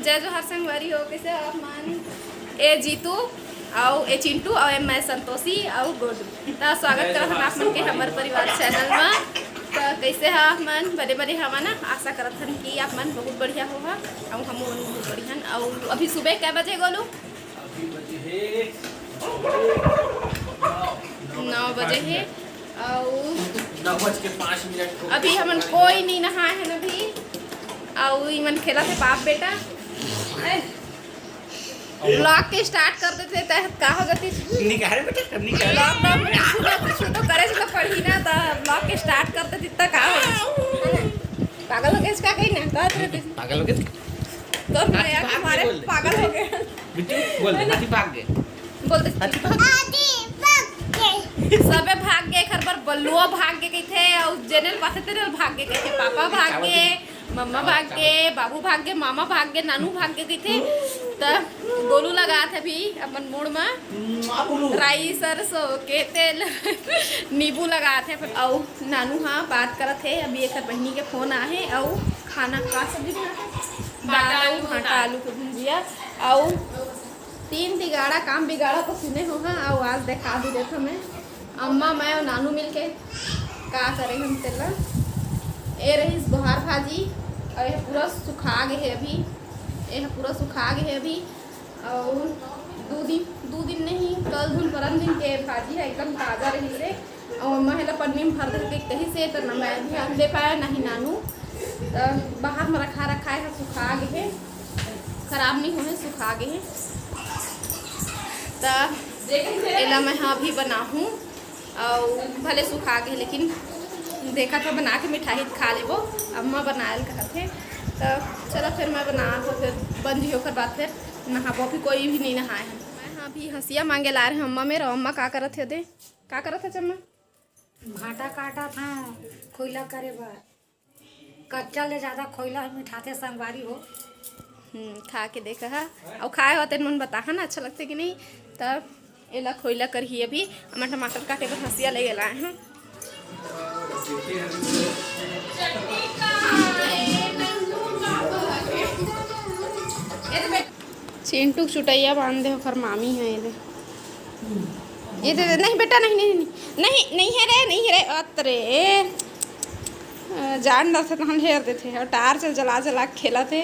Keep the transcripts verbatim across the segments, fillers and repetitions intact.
जय जोहार संगवारी हो, कइसे हो आप मन? ए जीतू, अउ ए चिंटू, अउ ए मैं संतोषी, अउ गोलू। त स्वागत करत हन आप मन के हमर परिवार चैनल म। त कइसे हो आप मन? बने बने हवा ना? आशा करत हन कि आप मन बहुत बढ़िया होहा, अउ हमू मन बहुत बढ़िया हन। अउ अभी सुबह कै बजे गोलू? अभी बजे हे नौ, नौ बजे हे। अउ नौ बज के पाँच मिनट हो अभी हमन कोई नहीं नहाए हन अभी। अउ इमन खेलत हे बाप बेटा। ए, vlog के start कर देते त का हो गति? निकाल बेटा, अब निकाल। Lockdown में कुछ ना कुछ तो करे च पड़ही ना, त vlog के start कर देते त का हो? पागल हो गए इसका कहीं ना, कहत रहते। पागल हो गए? तो मैं हाथी भाग गए तुम्हारे बोल दे। पागल हो गए। बिट्टू, बोल दे, हाथी भाग गए। बोल दे। हाथी भाग गए। सबे भाग गए, घर पर बल्लुआ भाग गए कहिथे, अउ जेने ल पाथे तेने ल भाग गए कहिथे, पापा भाग गए, मम्मा भाग गए, बाबू भाग गए, मामा भाग गए, नानू भाग गए कहिथे। त गोलू लगात हे अभी अपन मूड़ म राई, सरसों के तेल, नींबू लगात हे। अउ नानू हा बात करत हे, अभी एकर बहिनी के फोन आहे। अउ खाना का सब्जी बनात हे? दाल अउ भांटा आलू के भुंजिया। अउ तीन बिगाड़ा काम बिगाड़ा तो सुने हो हा, अउ आज देखा भी देथो मैं। अम्मा, मैं अउ नानू मिलके का करे हम तेला। ए रहीस गोहार भाजी, अउ ये पूरा सुखा गे हे अभी, ये पूरा सुखा गे हे अभी। अउ दू दिन, दू दिन नहीं, कल धुन परन दिन के भाजी हे, एकदम ताजा रहीस हे। अउ अम्मा हेला पन्नी में भर दे के कहिस हे, त ना मैं ध्यान दे पाया, ना ही नानू। त बाहर में रखा रखा हे, सुखा गे हे, खराब नहीं होए, सुखा गे हे। त एला मैं हा अभी बनाहूँ, अउ भले सुखा गे, लेकिन देखा था बना के मिठाई खा लेबो, अम्मा बनायल कहत हे। त चला फिर मैं बना तो फिर बन जी, ओकर बाद फिर नहाबो। अभी कोई भी नहीं नहाए हे। मैं हा अभी हंसिया मांगे ला रहे अम्मा मेर, अम्मा का करत हे दे? का करत हे अम्मा? भांटा काटत हंव खोइला करे बर। कच्चा ले ज्यादा खोइला ह मिठाथे संगवारी हो। हम्म, खा के देखा हा, अउ खाए हो तेन मन बताहा ना, अच्छा लगथे कि नहीं। तब एला खोइला करही अभी। अम्मा टमाटर काटे बर हंसिया ले गेला हे। चिंटू के चुटैया बांध दे, ओकर मामी हे एदे। ये दे दे, नहीं बेटा, नहीं, नहीं, नहीं, नहीं, नहीं है रे, नहीं है रे, अत रे। अ, जान डरथे तहन हेर देथे, अउ टार्च जला जला के खेलत हे।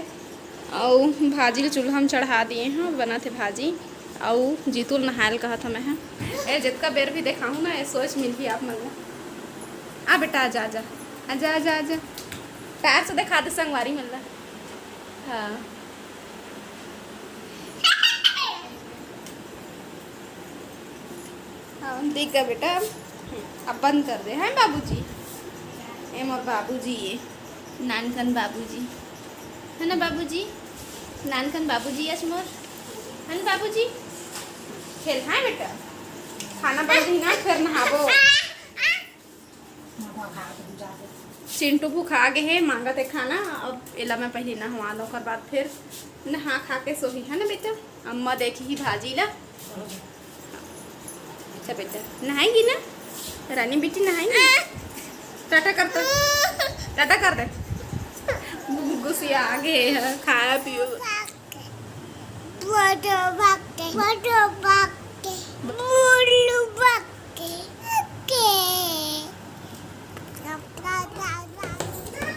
अउ भाजी ल चूल्हा म चढ़ा दिए हंव, बनत हे भाजी। अउ जीतू ल नहायल कहत हंव मैं ह। ए, जतका बेर भी देखाहूं ना, ए सोच मिलही आप मन ला। आ बेटा, आजा, आजा, आजा, आजा, आजा। टार्च देखा दे संगवारी मन ला। हाँ। हाँ, दिख गा बेटा। अब बंद कर दे, हैं बाबूजी? ए मोर बाबूजी, ये नानकन बाबूजी, है ना बाबूजी? नानकन बाबूजी, यस मोर, है ना बाबूजी? खेल, हाँ बेटा, खाना बन रही ना, फिर नहाबो। चिंटू भुखा गे हे, मांगत हे खाना। अब एला मैं पहले नहवा लूं, ओकर बाद फिर नहा खा के सोही, है ना बेटा? अम्मा देखही भाजी ला। अच्छा बेटा, नहाएगी ना? रानी बेटी नहाएगी? टाटा कर दे, टाटा कर दे। गुसिया गे हे, खाया पियो। बड़ो बाके, बड़ो बाके, मुल्लू बाके, के।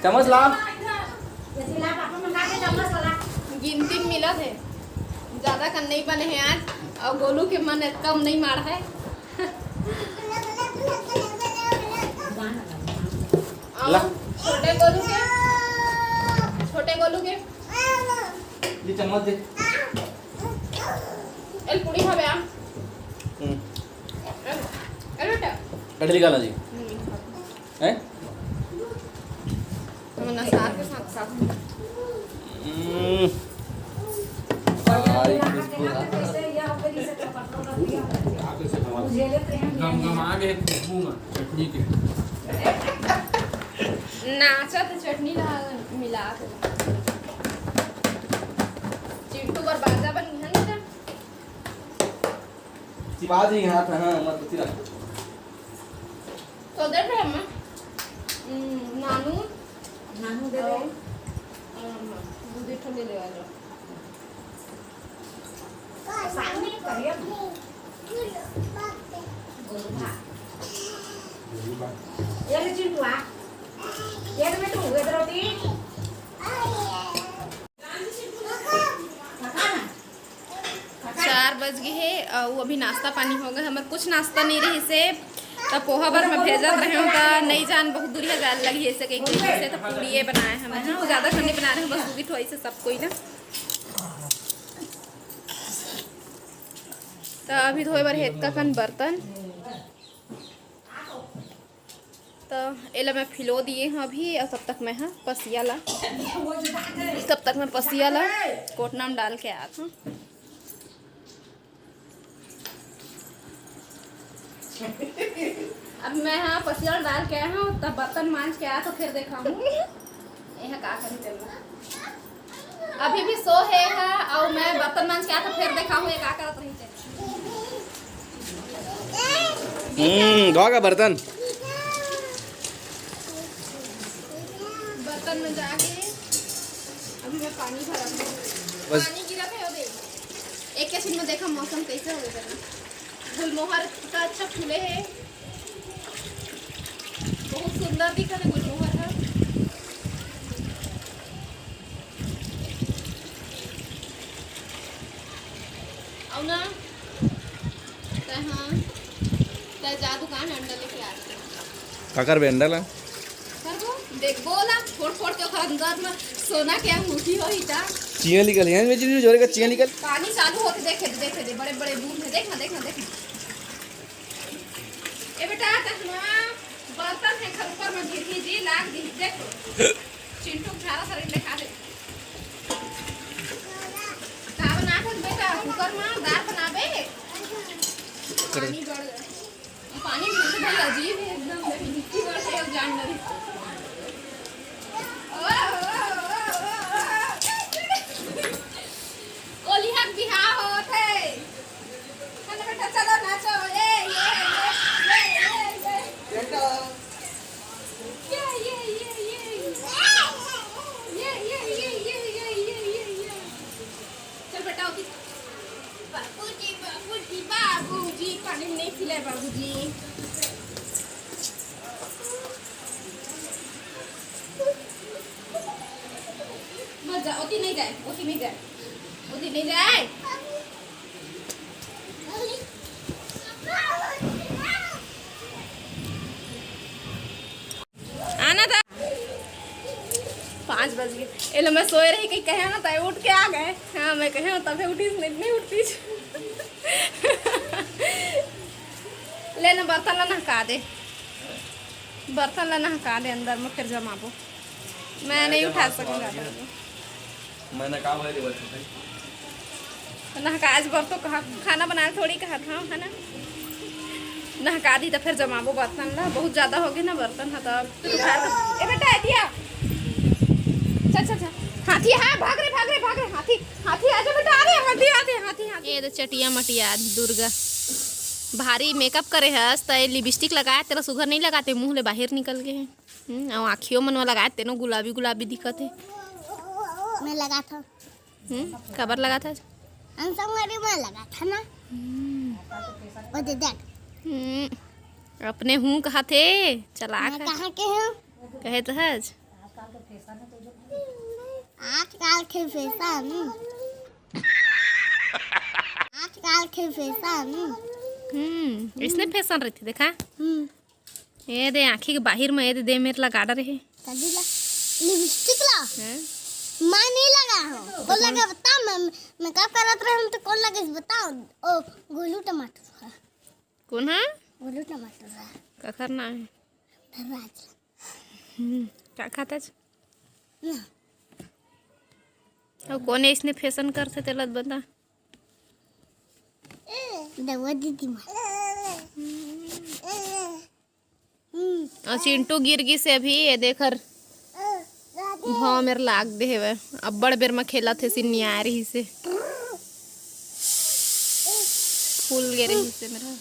चम्मच ला। गिनती में मिलत हे, ज्यादा कन नहीं बने हे आज, अउ गोलू के मन कम नहीं मार हे। अउ ला। छोटे गोलू के, छोटे गोलू के ये चम्मच दे। एल पूड़ी खाबे आ? हम्म। एल, एल बेटा। कटरी का ना जी? हम्म। हैं? हम ना साथ के साथ साथ। हम्म। भाई, खुशबू आ। गमगमा के खुशबू में चटनी के। नाचा तो चटनी ला मिला के। चिंटू बर बाजा बन गया ना। चिपा जी हाथ, हाँ, मत उठी रख। तो दे रहे हम। हम्म, नानू। नानू दे दे। और, और हम, दूध एक ठो ले ले वाला। ये ले चिंटुआ, ये ले बेटू, ये रोटी। चार बज गए हे अउ अभी नाश्ता पानी हो गए। हमर कुछ नाश्ता नहीं रहिस हे, त पोहा बर मैं भेजत रहे हूँ, त नहीं जान बहुत दूरिया जाए लगी, ऐसे कहीं कहीं से, त पूड़िए बनाए हमें। हाँ, ज़्यादा खाने बना रहे हैं, बस दू ठो ऐसे सब कोई ना। त अभी धोए बर हे एतका कन बर्तन। त एला मैं फिलो दिए हूँ अभी, अउ तब तक मैं ह पसिया ला, तब तक मैं पसिया ला कोटना में डाल के आत हूँ। अब मैं ह पसिया ला डाल के आए हूँ, तब बर्तन मांज के आत हूँ, फिर देखा हूँ ये ह का करी तेला। अभी भी सो हे हा, अउ मैं बर्तन मांज के आत हूँ, फिर देखा हूँ ये का करत रही तेला। हम्म, धोगा बर्तन। बर्तन में जाके अभी मैं पानी भरत हूँ। बस। पानी गिरत हे, ओ दे। एक के छीन में देखा मौसम कैसे हो गया। गुलमोहर का अच्छा फूले हे, बहुत सुंदर दिखत हे गुलमोहर ह। अउ ना, तै हाँ, तै जा दुकान अंडा लेके आ। काकर बे अंडा ला? करबो, देख बोला, फोड़ फोड़ के ओकर अंदर में सोना के अंगूठी होही ता। चियाँ निकल, यहाँ में जो जोरे का चियाँ निकल। पानी चालू होके देखे, देखे दे, बड़े बड़े बूंद हे, देख ना, देख ना, देख ना। ए बेटा, तहना बर्तन हे घर ऊपर में गिरही जी, लाग दी, देख। चिंटू के झारा सरिन देखा दे। का बनाबे बेटा, कुकर में दाल बनाबे? पानी गड़ गए। पानी में से भाई अजीब है एकदम, लेकिन इतनी बड़ है, जान नहीं। कोलिहा के बिहाव होत हे। चलो बेटा, चलो नाचो। ए, ए, ए, ए, ए, ए। ये, ये, ये, ये। ये, ये, ये। चल बेटा, उठी। बाबूजी, बाबूजी, बाबूजी, पानी नहीं पिलाए बाबूजी। मत जा, ओती नहीं जाए, ओती नहीं जाए, ओती नहीं जाए। आना था। पाँच बज गए। एलो मैं सोए रही कि कहे ना, तय उठ के आ गए। हाँ, मैं कहे हूँ, तबे उठीस, नहीं, नहीं उठतीस। ले ना, बर्तन ला नहका दे, बर्तन ला नहका दे अंदर में, फिर जमाबो। मैं नहीं उठा सकूंगा। मैंने कहा भाई, रिवर्स उठाई। नहका आज बर तो कहा, खाना बनाए थोड़ी कहा था, है ना? नहका दी तो फिर जमाबो बर्तन ला, बहुत ज्यादा हो गए ना बर्तन, हाँ, तो फिर उठा के, ए बेटा, ए दिया, चल, चल, चल, हाथी, हाँ, भाग रे, भाग रे, भाग रे, हाथी, हाथी, आ जा बेटा, आ रे, हाथी, हाथी, हाथी, हाथी। ये तो चटिया मटिया दुर्गा, भारी मेकअप करे हस, त ये लिपस्टिक लगाए, तेरा सुघर नहीं लगाते, मुंह ले बाहर निकल गए हैं। हम्म, अउ आँखियों मन में लगाए, तेनो गुलाबी गुलाबी दिखत हे। मैं लगा था। हम्म, काबर लगा था? हम संगवारी में लगा था ना। हम्म। वो दे देख। हम्म, अपने हूँ कहा थे, चला मैं कर। कहाँ के हूँ? कहे तो हज। आजकल के फैशन। आजकल के फैशन। हम्म, इसने फैशन रहती देखा। हम्म। ये दे आँखी के बाहिर में, ये दे, दे मेर ला गाड़ा रहे। कदी ला? लिपस्टिक ला? हैं? मैं नहीं लगा हूँ। कौन लगा बता? मैं मेकअप करत रहे हूँ तो कौन लगे बताओ? ओ, गोलू टमाटर है। कौन है? गोलू टमाटर है। का करना है? धनराज। हम्म, का खाता है? ना। अब कौन है इसने फैशन करते तेला बता? दवा दीदी माँ। हम्म। अउ चिंटू गिर गिस हे अभी, ये देख हर भाव मेर लाग दे हेवय। अब्बड़ बेर म खेलत हे, सिन्निया रहिस हे, फूल गे रहिस हे मेरा।